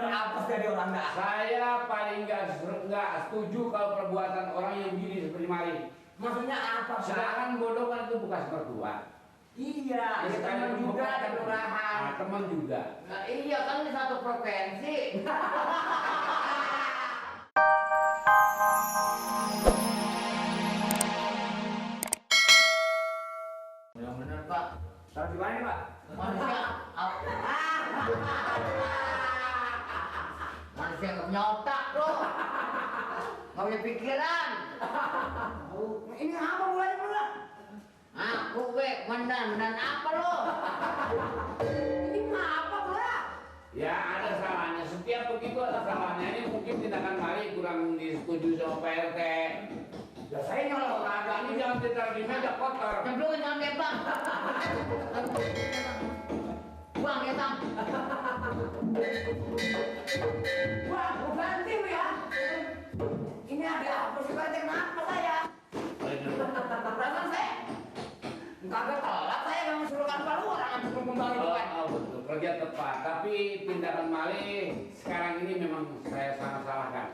bener apa dari orang dah? Saya paling nggak setuju kalau perbuatan orang yang begini seperti Mari. Maksudnya apa, Pak? Sedangkan bodoh kan itu bekas mertua. Iya, Ya, teman juga di kelurahan. Nah, teman juga. Nah, iya kan di satu provinsi. Yang bener Pak. Taruh di mana, Pak? Manusia, manusia nggak punya otak loh, nggak punya pikiran. Ini apa mulai pula? Aku mendan apa lo? Ini apa pula? Ya ada salahnya. Setiap begitu ada salahnya. Ini mungkin tindakan Mari kurang disetujui sama Pak RT. Ya saya nyolong Agak ini jangan ditaruh di meja kotor. Cemplungin sama dia bang. Buang ya bang. Wah, ganti ya. Ini ada apa sih, Pak? Kenapa saya? Perasaan saya kagak telat, saya memang suruh kantor orang sebelum kembali bukan? Oh, betul, kerja tepat. Tapi tindakan Mali sekarang ini memang saya sangat salahkan.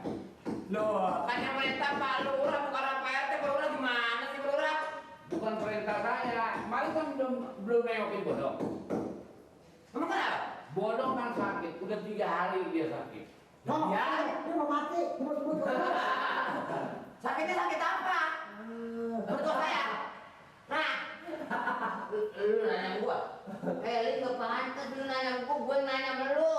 Loh, kan yang perintah Pak Lurah bukan Pak RT. Pak Lurah gimana sih, Pak Lurah? Bukan perintah saya. Mali kan belum nengokin Bodong. Emang kenapa? Bodong kan sakit, udah 3 hari dia sakit. Oh, ya, dia mau mati. Sakitnya sakit apa? Betul saya. Nah, Lu nanya gua. Lu nggak pantas lu nanya gua nanya sama lu.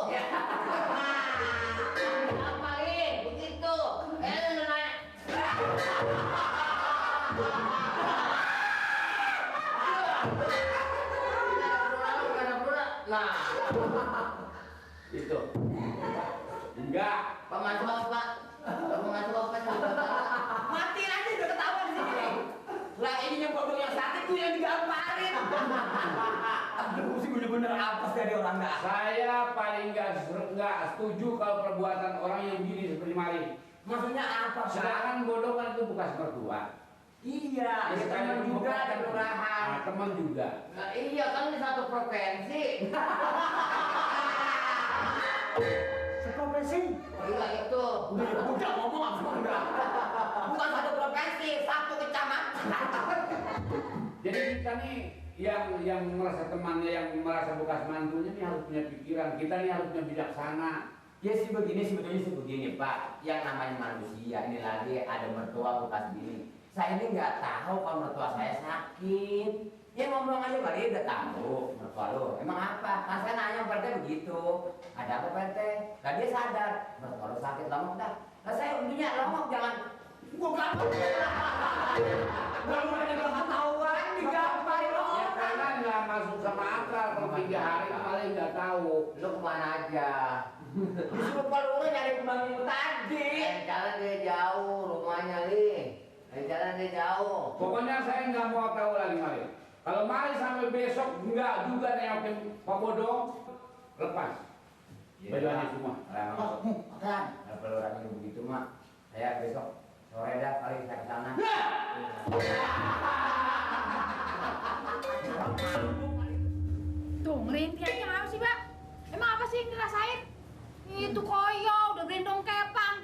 Apa ini? Begitu. Lu nanya. Nah, Itu. Enggak. Pak masuk apa? Pak masuk apa? mati aja udah ketawa di sini. Lah ini yang bodoh yang sakit tuh yang digamparin. Aduh, sih bener-bener apa dari orang dah? Saya paling nggak setuju kalau perbuatan orang yang begini seperti Mari. Maksudnya apa, Pak? Sedangkan bodoh kan itu bekas mertua. Iya, teman juga di kelurahan. Nah, teman juga. Nah, iya kan di satu provinsi. Seprofesi. Iya itu. Udah ngomong apa enggak? Bukan satu provinsi, satu kecamatan. Jadi kita nih yang merasa temannya, yang merasa bekas mantunya nih harus punya pikiran. Kita nih harus punya bijaksana. Ya sih begini, sebetulnya sih begini, Pak. Yang namanya manusia ini lagi ada mertua bekas bini. Saya ini nggak tahu kalau mertua saya sakit. Ya ngomong aja Mari udah tahu mertua lo. Emang apa? Kan saya nanya Pak RT begitu. Ada apa Pak RT? Lah dia sadar mertua lo sakit lomok dah. Lah saya untungnya lomok jangan. Gua gampang. Gak mau ada ketahuan digamparin lo. Ya karena nggak masuk sama akal kalau 3 hari kemarin nggak tahu. Lu kemana aja? Disuruh Pak Lurah nyari kembang minggu tadi. Jalan dia jauh rumahnya nih. Jalan dia jauh. Pokoknya saya nggak mau tahu lagi Mari. Kalau Mari sampai besok nggak juga nengokin Pak Bodong, lepas. Bajuannya semua. Makan. Kalau Pak Lurah ini begitu mak, saya besok sore dah kali saya kesana. Tuh, ngerintiannya apa sih, Mbak? Emang apa sih yang dirasain? Itu koyo, udah berendong kepang.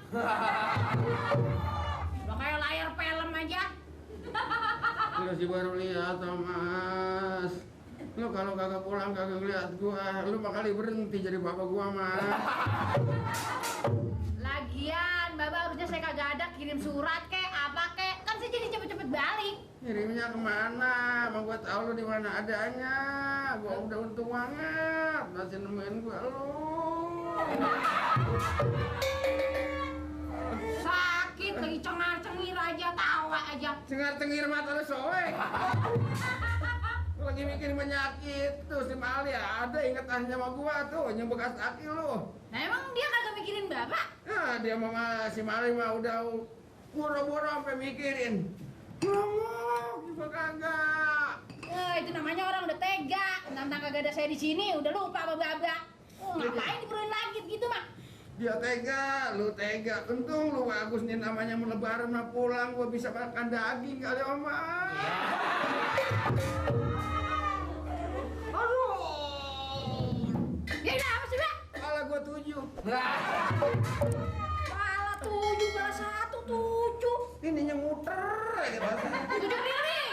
Udah kayak layar film aja. Lu sih baru lihat, Mas. Lu kalau kagak pulang kagak lihat gua, lu bakal berhenti jadi bapak gua, Mas. Lagian, Bapak harusnya saya kagak ada kirim surat kek, apa kek. Kan saya jadi cepet-cepet balik. Kirimnya kemana? Emang gua tahu lu di mana adanya. Gua udah untung banget masih nemuin gua lu. Sakit, lagi cengar-cengir aja, tawa aja. Cengar-cengir mata lu soek. Lu lagi mikir penyakit tuh si Mali ada ingetannya sama gua tuh yang bekas kaki lu. Nah emang dia kagak mikirin Bapak? Nah, dia mah si Mali mah udah boro-boro sampai mikirin. Ngomong juga kagak. Itu namanya orang udah tega. Tentang kagak ada saya di sini, udah lupa sama Bapak. Ngapain diperluin lagi gitu, Mak? Dia tega, lu tega. Untung lu bagus nih namanya mau lebaran mah pulang gua bisa makan daging kali Oma. Aduh. Ya udah apa sih, Pak? Kalau gua tujuh. Pala 7, pala 1, 7. Ininya muter aja rasanya. 7 keliling.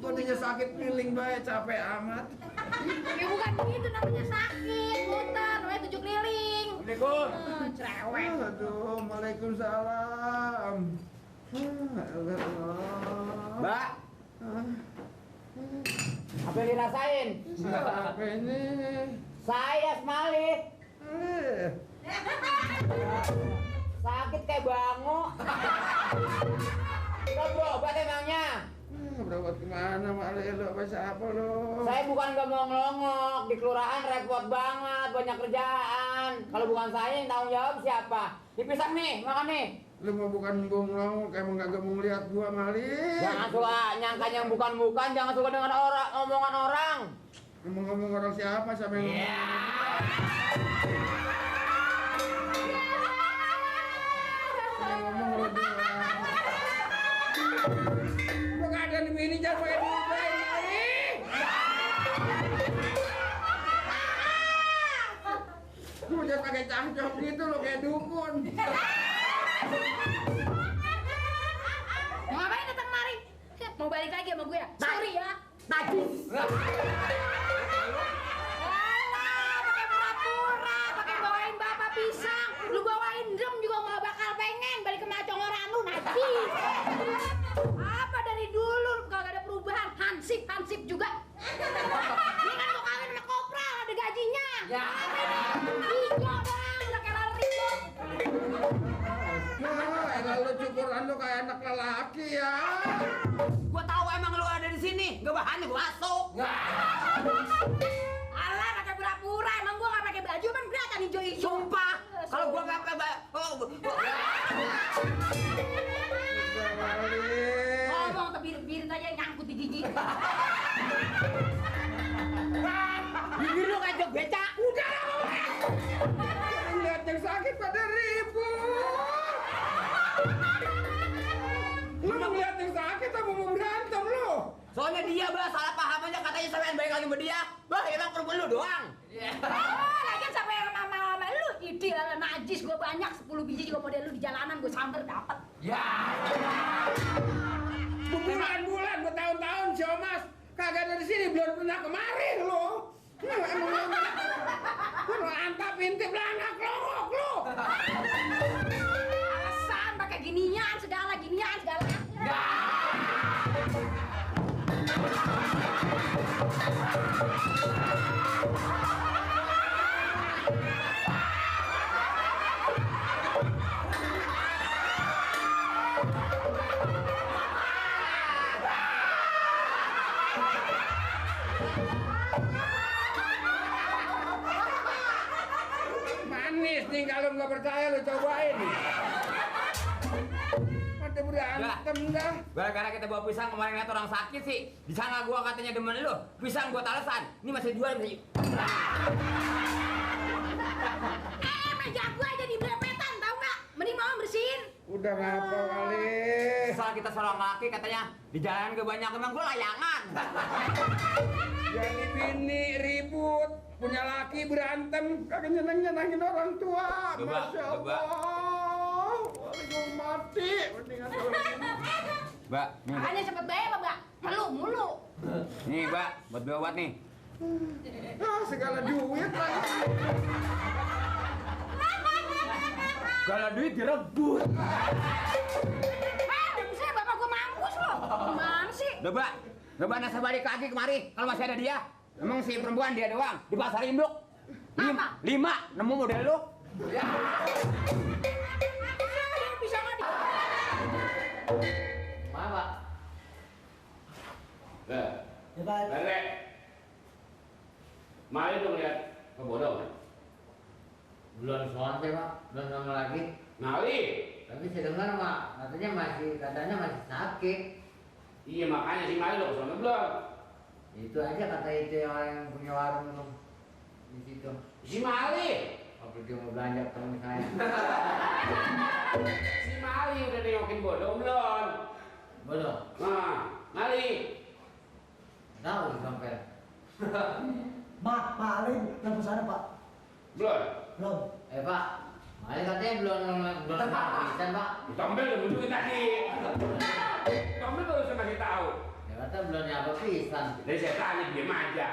Bodinya sakit piling bae, capek amat. Ya bukan gitu namanya sakit, muter, namanya 7 keliling. Assalamualaikum. Cerewet. Aduh, Waalaikumsalam. Allah. Mbak, apa yang dirasain? Siapa ini? Saya Smali. Sakit kayak bango. Udah berobat emangnya? Berobat kemana, Mali? Lo apa siapa lo? Saya bukan gak mau ngelongok, di kelurahan repot banget, banyak kerjaan. Kalau bukan saya yang tanggung jawab siapa? Dipisah nih, makan nih. Lu mau bukan bunglong, kamu gak mau ngeliat gua, Mali. Jangan suka nyangka yang bukan-bukan, jangan suka dengar orang, omongan orang. Ngomong-ngomong orang siapa, siapa yang ngomong? Yang ngomong lo doang. Lu gak ada di sini, jangan pakai diubahin, Mali. Lu jangan pakai cangcong gitu, lo kayak dukun. Mau ngapain datang kemari? Mau balik lagi sama gue ya? Sorry ya. Najis. Alah, pakai pura-pura, pakai bawain bapak pisang. Lu bawain drum juga nggak bakal pengen balik ke macongoran lu najis. Apa dari dulu kalau ada perubahan? Hansip juga. Ini kan mau kawin sama kopra, ada gajinya. Ya. Hijau dong, udah kayak lalat ribut. Lu cukuran lu kayak anak lelaki ya. Gua tahu emang lu ada di sini, gak bahannya gua masuk. Alah, pakai pura-pura. Emang gua nggak pakai baju, emang kelihatan hijau-hijau. Sumpah, kalau gua nggak pakai Ngomong ke birit-birit aja nyangkut di gigi. bibir lu kayak jok beca. Udah lah, lihat yang sakit pada ribut. Lu lihat yang sakit apa mau berantem lu? Soalnya dia bah salah paham aja katanya sampean balik lagi sama dia. Bah, emang perempuan lu doang. Lagian sampai sama lu ideal najis gua banyak 10 biji juga model lu di jalanan gua samper dapat. Ya. Bulan-bulan bertahun-tahun si Omas kagak ada di sini, belum pernah kemari lu. Lu antap intip lanak longok lu. Alasan pakai ginian segala. Manis nih, kalau nggak percaya lu cobain. Pada berantem dah. Gara-gara kita bawa pisang kemarin lihat orang sakit sih. Di sana gua katanya demen lu. Pisang gua talesan. Ini masih jual masih. Meja gua jadi blepetan tau nggak? Mending mau bersihin. Udah ngapa kali? Soal kita seorang laki katanya di jalan kebanyakan emang gua layangan. Jadi bini ribut, punya laki berantem, kagak nyeneng-nyenengin orang tua. Coba, Masya coba. Allah. Waduh, mati. Mendingan kalau begini. Mbak, nih. Makanya cepet bayar apa nggak? Melu mulu. Nih, Mbak, buat beli obat nih. Ah, segala duit lagi. Kalau duit direbut. Bisa bapak gua mampus loh. Gimana sih? Udah, Mbak. Udah nasa balik lagi kemari kalau masih ada dia. Emang si perempuan dia doang di pasar induk. Apa? 5 nemu model lu. Ya. Bisa nggak di... Maaf, Pak. Lele. Mari dong lihat kebodong. Belum selesai Pak, belum nongol lagi. Mari. Tapi saya dengar Pak, katanya masih sakit. Iya makanya si Mari lo kesana belum. Itu aja kata itu orang yang punya warung itu di situ. Si Mari. Waktu dia mau belanja ketemu saya. Si Mari udah nengokin bodong belum? Belum. Nah, Mari. Tahu sampai. Pak, Ali, yang sana Pak. Belum. Belum. Pak. Mali katanya belum bisa, Pak. Tombel udah munculin tadi. Tombel baru saya kasih tahu. Ya kata belum nyapa pisan. Jadi saya tanya diam aja.